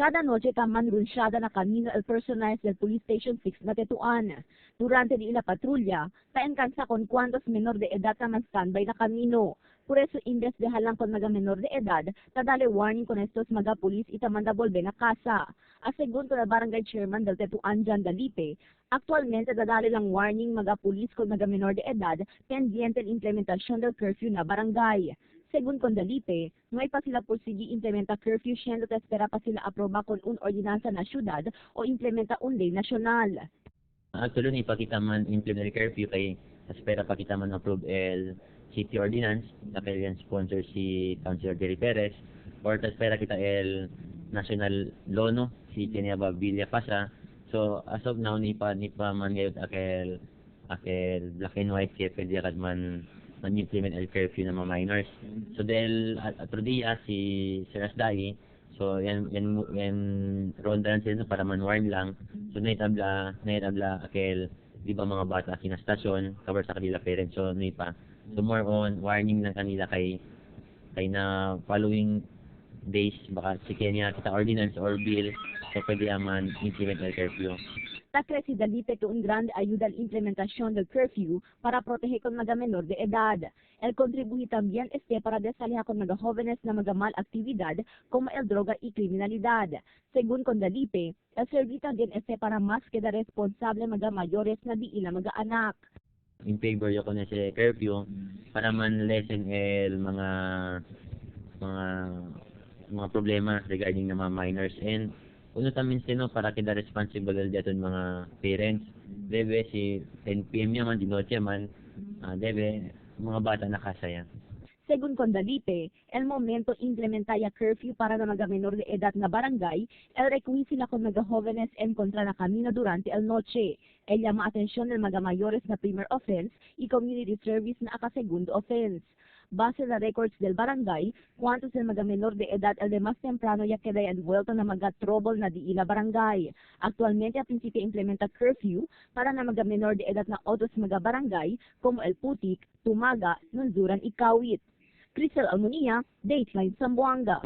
Cada noche taman ronchada na camino el personal del Police Station 6 na Tetuan. Durante di ila patrulla, taenkansa con cuantos menor de edad taman standby na camino. Por eso, imbes de halang con mga menor de edad, tadale warning con estos mga pulis itamanda volve na casa. A segundo el barangay chairman del Tetuan Jan Dalipe, actualmente dadale lang warning mga pulis con mga menor de edad pendiente el implementación del curfew na barangay. Según con Dalipe, ngay pa sila pursigi implementa curfew siendo te espera pa sila aproba con un ordinanza na syudad o implementa un ley nacional. Actually, ni pa kita man implement el curfew kay espera pa kita man approve el city ordinance na kailan sponsor si Councilor Jerry Perez or espera kita el national law, no, si Kenya Villa pasa. So as of now ni pa man gayud akel black and white kay pwede agad man implement el curfew ng mga minors. So dahil atro dia si Sir Asdai, so yan ronda lang sila para man-warn lang. So naitabla akel di ba mga bata kinastasyon cover sa kanila parents, so ni pa. So more on warning lang kanila kay na following days baka si Kenya kita ordinance or bill, so pwede man implement el curfew. Tacre si Dalipe que un grande ayuda a la implementación del curfew para proteger con mga menor de edad. El contribuye también este para desalijar con mga jóvenes na mga mal actividad como el droga y criminalidad. Según con Dalipe, el servicio también este para más queda responsable mga mayores na di ila mga anak. In favor yo con ese curfew para man lessen el mga problema regarding na mga minors and uno también sino para quedar responsible el dito mga parents. Debe si 10 PM yaman, di noche man, debe mga bata nakasaya. Según con Dalipe, el momento implementaya curfew para na mga menor de edad na barangay, el requisito sila con mga jóvenes en contra na camino durante el noche. El llama atención del mga mayores na primer offense y community service na aka segundo offense. Base na records del barangay, cuantos el mga menor de edad el de más temprano ya queda envuelto na mga trouble na di ila barangay. Actualmente a principio implementa curfew para na mga menor de edad na otros mga barangay como el Putik, Tumaga, Nunzuran y Kawit. Crisel Almunia, Dateline Zamboanga.